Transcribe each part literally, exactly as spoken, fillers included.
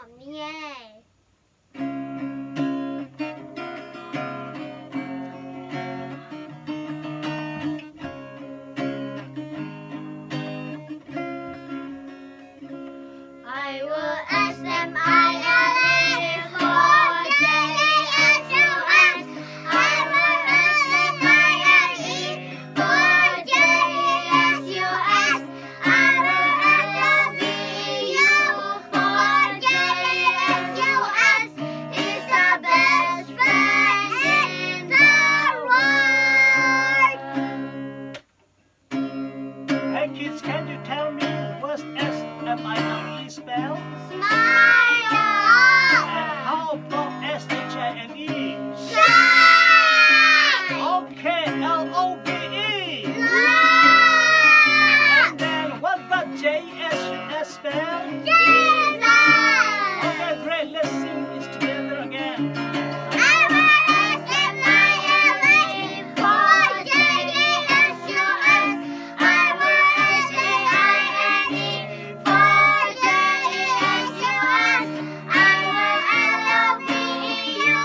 Amen. I will S M I L E for J E S U S. I will S M I L E for J E S U S. I will L O V E U for J E S U S. Is the best friend in the world. Hey kids, can you tell me what S M I L E spells? Smile. And how about S H I N E? Shine. Okay, L O V E. Love. And then what about J E S U S spell? Jesus. Okay, great. Let's sing this together again. I will S M I L E for J E S U S. I will S H I N E for J E S U S. I will L O V E U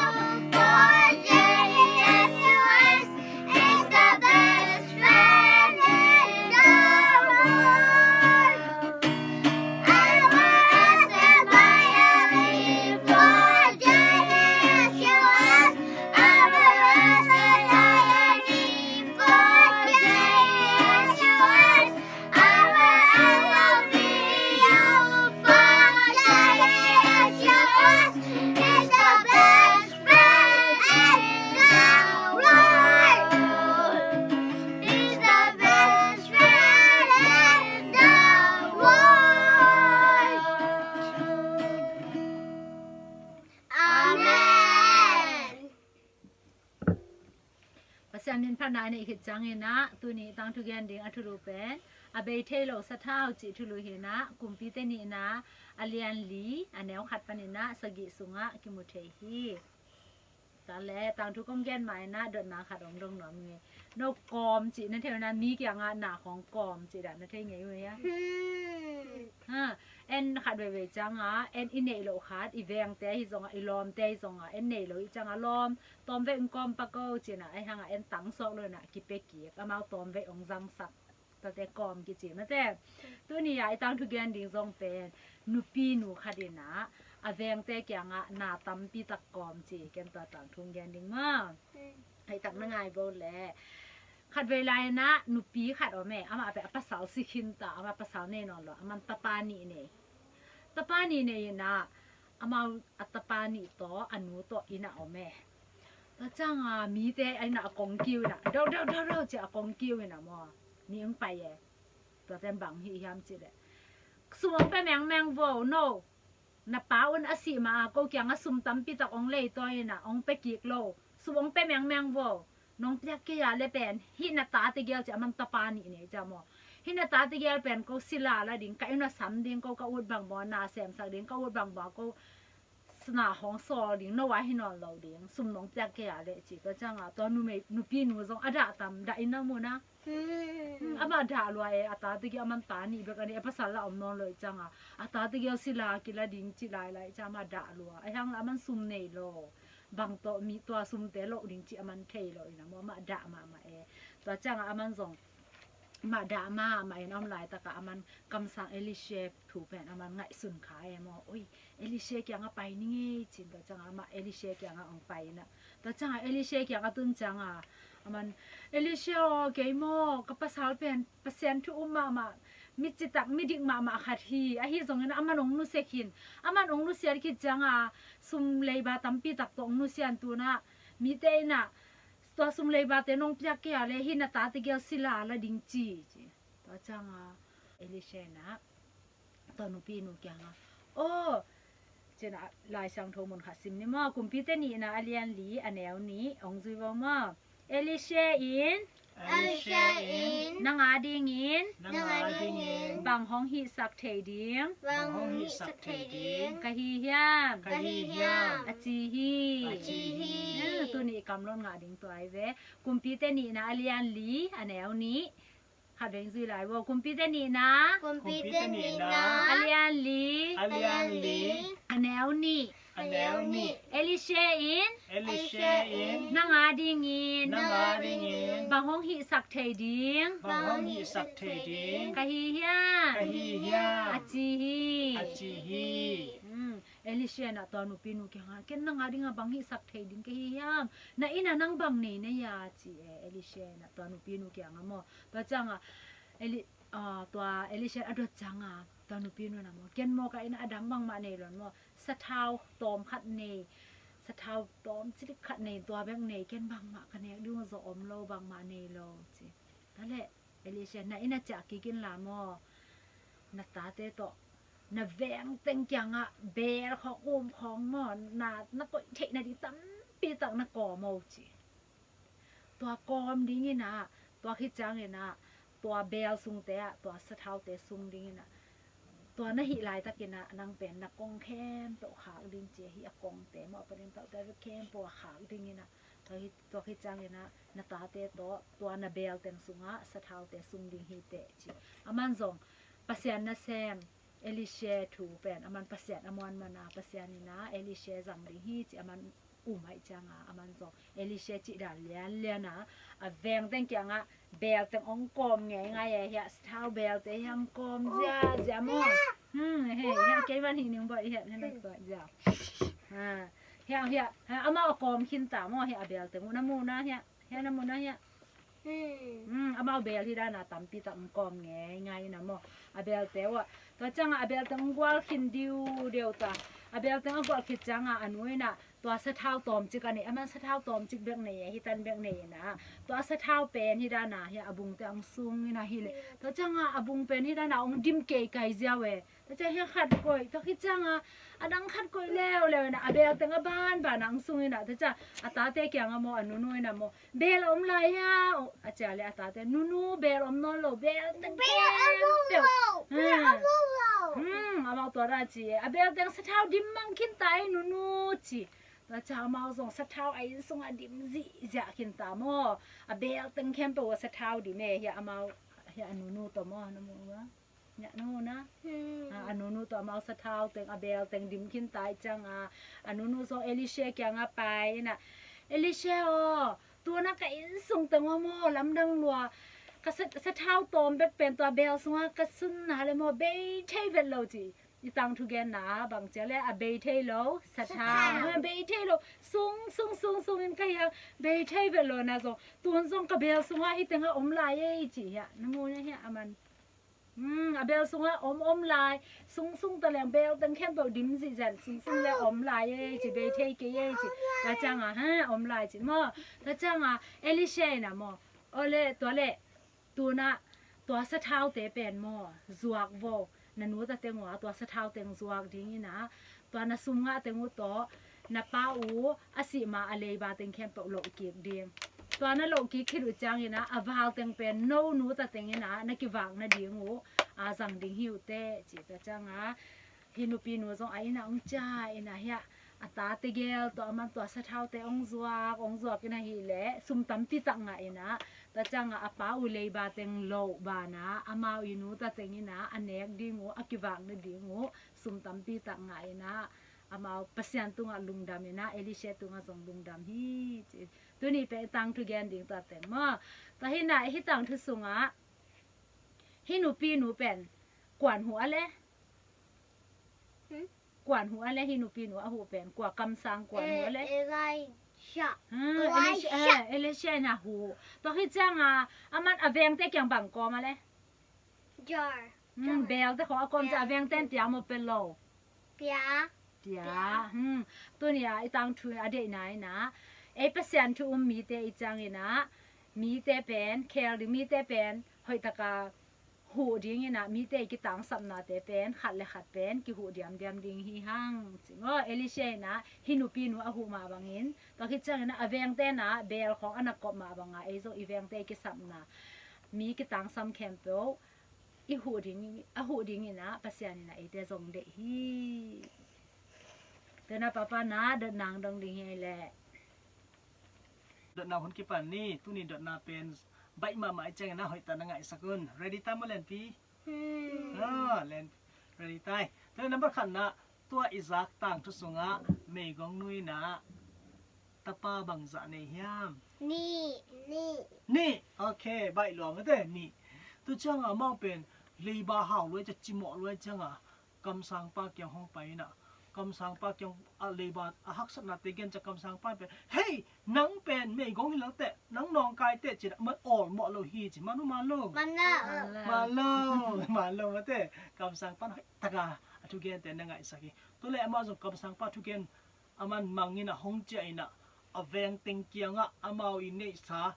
for J E S U S. Is the best friend in the world. I will S M I L E for J E S U S. I will S H I N E for J E S U S. I will L O V E U for J E S U S. Is the best friend in the world. Is the best friend in the world. Amen. Pasian min phatna i neih khit ciangin ah tuni tangthu gen ding a thulu pen a bei thei lo sathau cih thulu hi-in ah, Kumpite Nihna a lian li a neu khat panin ah sagih sungah kimu thei hi. Tua leh tangthu kong gen ma-in ah dotna khat hong dong nuam ing ei. No kawm cih na thei uh na, mi kiangah na khawng kawm cih dah na thei ngei uh hia? Hmm. Ha, en khat veivei ciangah en i neih loh khat, i vengte ahi zongah, i lawmte ahi zongah en neih loh i ciangah lawm tawmveih hong kawm pak o ci-in ah, ahi hangah en tang sawk lo-in ah kipia kik, amau tawmveih hong zangsak. Tuate kawm kici mate. Tuni-ah i tangthu gen ding zong pen nupi nu khat in ah a vengte kiangah na tampi tak kawm ci, ken tua tangthu gen ding maw. Hei tak na ngai bo leh, khat vei lai-in ah nupi khat om e, amah pen a pasal si khin ta, amah pasal nei nawn lo, aman tapa nih nei. Tapa nih nei-in ah amau a tapa nih tawh a nu tawh inn ah om e. Tua ciangah mite a inn ah a kong kiu in ah, do do do do ci-a a kong kiu in ah maw, mi hong pai e. Tuate in bang hih hiam cih leh, sum hong pia mengmeng vo, no. Na pa un a sih ma-a ko kiangah sum tampi tak hong leitawi in ah hong pia kik lo, sum hong pia mengmeng vo. Nong piak kei a leh pen hih na ta tegel ci-a, aman tapa nih nei ci-a maw. Hih na ta tegel pen ko sila la ding, ka inn ah sam ding, ko ka ut bang bang na semsak ding, ka ut bang bang ko na hong sawl ding, no a hi nawn lo ding, sum nong piak kei a leh ci. Tua ciangah tua numei, nupi nu zong a dah tam, dah in a mun a. Hmm. Amah dah lua e, a ta tegel, aman ta nih bek a nei, a pasal lah om nawn lo i ciangah, a ta tegel sila kila ding ci lailai i ciangah amah dah lua. Ahi hang lah aman sum nei lo, bang tawh mi tua sumte loh ding cih aman thei lo in ah maw, amah dah mahmah e. Tua ciangah aman zong, amah dah mahmah in a om laitakah aman kamsang Elisha thu pen aman ngaihsun kha e maw. Oi, Elisha kiangah pai ning ei ci-in, tua ciangah amah Elisha kiangah hong pai in ah. Tua ciangah Elisha kiangah tun ciangah aman, Elisha aw, kei maw, ka pasal pen Pasian thu um mahmah, mi citak, mi dik mahmah khat hi. Ahi zongin aman hong nusia khin. Aman hong nusiat khit ciangah sum leiba tampi tak tawh hong nusia in, tu-in ah mite in ah tua sum leibate nong piak kei a leh hih na ta tegel sila la ding ci, ci. Tua ciangah Elisha in ah tua nupi nu kiangah, aw, ci-in ah Lai Siangtho mun khat sim ni maw, Kumpite Nihna a lian li a neu nih hong zui vo maw. Elisha in, Elisha in, nang a dingin, nang a dingin, bang hong hihsak thei ding, bang hong hihsak thei ding ka hi hiam, ka hi hiam, a ci hi. A ci hi. Hmm, tuni i kamlon ngah ding tua hi ve. Kumpite Nihna a lian li a neu nih. Khat veng zui lai vo. Kumpite nihna. Kumpite nihna. A lian li. A lian li. A neu nih. A neu nih. Elisha in. Elisha in. Nang a dingin. Nang a dingin. Bang hong hihsak thei ding. Bang hong hihsak thei ding. Ka hi hiam. Ka hi hiam. A ci hi. A ci hi. Hmm. Elisha in ah tua nupinu kiangah, ken nang a dingah bang hihsak thei ding ka hi hiam? Na innah nang bang nei na hia, ci e, Elisha in ah tua nupinu kiangah maw. Tua ciangah Eli-, ah, tua Elisha in a dot ciangah tua nupinu in ah maw, ken maw ka innah a dang bangmah nei lo in maw, sathau tawm khat nei, sathau tawm cilik khat nei, tua bek nei, ken bangmah ka nek ding uh zawh om lo, bangmah nei lo, ci. Tua leh Elisha, na inn ah ciah kik inla maw, na tate tawh na veng teng kiangah beel khawng, um khawng maw, na, na koih theih nading tampi tak na kawm o, ci. Tua kawm dingin ah, tua khit ciangin ah, tua beel sungte ah, tua sathaute sung dingin ah, tua na hih laitakin ah nang pen na kong khempeuh khak ding, ci a, hih a kongte maw, a panin pahte khempeuh a khak dingin ah, tua hi, tua khit ciangin ah na tate tawh tua na beel teng sungah sathaute sung ding hi teh, ci. Aman zong Pasian nasem Elisha thu pen, aman Pasian a muan man a, Pasian in ah Elisha zang ding hi, ci aman um ahih ciangah, aman zong Elisha cih dan lianlian a, a veng teng kiangah beel teng hong kawm ngeingai e, hiah sathau beelte hiah hong kawm ziazia maw. Hmm, hei, hiah kei van hih ning bawh hiah, hiah na kawm ziau. Ha, hiah, hiah, ha, amau a kawm khin ta maw, hiah a beel teng uh na mu na hiah, hiah na mu na hiah. Hmm. Hmm, amau beel hi dana tampi tak hong kawm ngeingai ina maw. A beelte uh ah. Tua ciangah a beel teng hong gual khin diudeu ta. A beel teng a gual khit ciangah a nu in ah tua sathau tawmcik a nei, aman sathau tawmcik bek nei e, hih tan bek nei ina. Tua sathau pen hi dana hiah a bungte hong sung ina hi leh. Tua ciangah a bung pen hi dana hong dim keikai ziau e. Tua ciang hiah khat koih, tua khit ciangah a dang khat koih leuleu ina, a beel teng a banban hong sung ina. Tua ciang a tate kiangah maw, a nunu ina maw, beel a om lai hia? A ci a leh a tate, nunu, beel om nawn lo, beel teng khempeuh. Hmm, amau tua dan a ci e. A beel teng sathau dim mang khin ta e nunu, ci. Tua ciang amau zong sathau a inn sungah dim zihziah khin ta maw. A beel teng khempeuh ah sathau dim e, hiah amau, hiah a nunu tawh maw, na mu uh a. Hiah na mu na. Hmm. Ah, a nunu tawh amau sathau teng, a beel teng dim khin ta ahih ciangah, a nunu zong Elisha kiangah pai ina, Elisha aw, tua na ka inn sung teng uh maw, lamdang lua, ka sa-, sathau tawm bek pen tua beel sungah ka sunna leh maw, bei thei vet lo, ci. I tangthu genna bang ci a leh a bei thei lo sathau. Sathau. Ha, bei thei lo. Sung, sung, sung, sung in ka hiang, bei thei vet lo na zong. Tun zong ka beel sungah hih tengah om lai ei, ci hiah. Na mu na hiah aman. Hmm, a beel sungah om, om lai. Sung, sung ta leng beel teng khempeuh dim zihziah, sung, sung leh om lai ei, ci, bei thei kei ei, ci. Tua ciangah, ha, om lai, ci maw. Tua ciangah Elisha ina maw. Aw leh, tua leh. Tun ah tua sathaute pen maw, zuak vo, na nu ta teng uh ah tua sathau teng zuak dingin ah, tua na sum ngah teng uh tawh na pa uh a sih ma a leiba teng khempeuh loh kik ding. Tua na loh kik khit uh ciangin ah, a val teng pen no nu ta tengin ah na kivak nading uh a zang ding hi uh teh, ci. Tua ciangah hih nupinu zong a inn ah hong ciah in ah, hiah a tate gel tawh aman tua sathaute hong zuak, hong zuak in ah hi leh sum tampi tak ngah in ah, tua ciangah a pa uh leiba teng loh banah amau i nu ta tengin ah a nek ding uh, a kivak nading uh sum tampi tak ngah in ah, amau Pasian tungah lungdam in ah, Elisha tungah zong lungdam hi, ci. Tuni pen i tangthu gen ding tua teng maw. Tua hi in ah hih tangthu sungah hih nupinu pen kuan huh a leh? Hmm? Kuan huh a leh hih nupinu a huh pen? Kua kamsang kuan huh a leh? Eh, Elisha. Hmm, Elisha. Elisha, eh, Elisha in a huh. Tua khit ciangah aman a vengte kiang bang kawm a leh? Jar. Hmm, jar. Beelte khawng a kawm ciang a vengte in pia maw, pia lo? Pia. Pia. Pia. Hmm. Tuni a i tangthu a deihna in ah, ei Pasian thu um mite i ciangin ah, mite pen, khel ding mite pen hoih taka huh dingin ah, mite i kitangsapnate pen khat le khat pen kihuh diamdiam ding hi hang, ci maw. Elisha in ah hih nupinu a huh mah bangin, tua khit ciangin ah a vengte in ah beel khawng a na kop mah bangah, ei zong i vengte i kisapna, mi kitangsam khempeuh i huh ding, a huh dingin ah Pasian in ah eite zong deih hi. Tua in ah papa na dotna hong dong ding hi leh. Dotna hun kipan ni, tuni dotna pen Baih mahmah i ciangin ah hoih tak na ngaihsak un. Ready ta maw, Lenpi? Hmm. Ah, Len, ready ta hi. Tua number khatna, tua i zak tangthu sungah meigong nu in ah tapa bangzah nei hiam? Nih. Nih. Nih. Ok, baih lua mate, nih. Tu ciangah amau pen leiba hau lua i ciang, cimawh lua i ciangah kamsangpa kiang hong pai in ah, kamsangpa kiang a leiba a haksatnate gen ciang kamsangpa pen, "Hei, nang pen meigong hi lo teh, nang nawngkai teh," ci-in ah man awlmawh lo hi ci. Man uh man lo? Man lo. Man lo, man lo mate. Kamsangpa in hoih taka a thugente na ngaihsak hi. Tua leh amah zong kamsangpa thugen a man mang in ah hong ciah in ah, a veng teng kiangah amau i neihsa,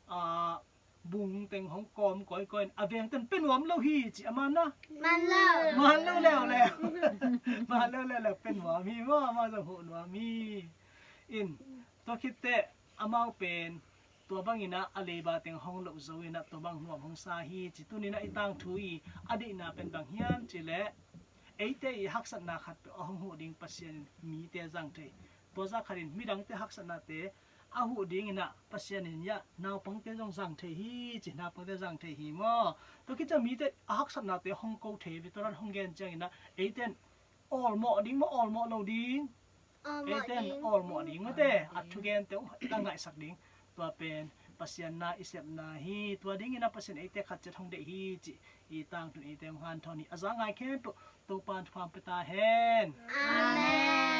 a, bung teng hong kawm kawikawi in, a veng ten pia nuam lo hi ci. A man a? Man lo. Man lo leuleu. Man lo leuleu, pia nuam hi maw, amau zong huh nuam hi. In, tua khit teh amau pen tua bangin ah a leiba teng hong loh zo in ah tua bang nuam hong sa hi ci. Tuni in ah i tangthu i a deihna pen bang hiam cih leh, eite i haksatna khat peuh a hong huh ding Pasian in mite zang thei. Tua zah khat in midangte haksatnate a huh dingin ah Pasian in ah naupangte zong zang thei hi ci, naupangte zang thei hi maw. Tua khit ciang mite a haksatnate hong ko thei ve, tua dan hong gen ciangin ah eite in awlmawh ding maw, awlmawh lo ding? Awlmawh ding. Eite in awlmawh ding mate, a thugente hong ngaihsak ding. Tua pen Pasian na i sepna hi, tua dingin ah Pasian eite khat ciat hong deih hi ci. I tangthu in eite hong hanthawn hi. A za ngai khempeuh Topa'n thupha pia ta hen. Amen.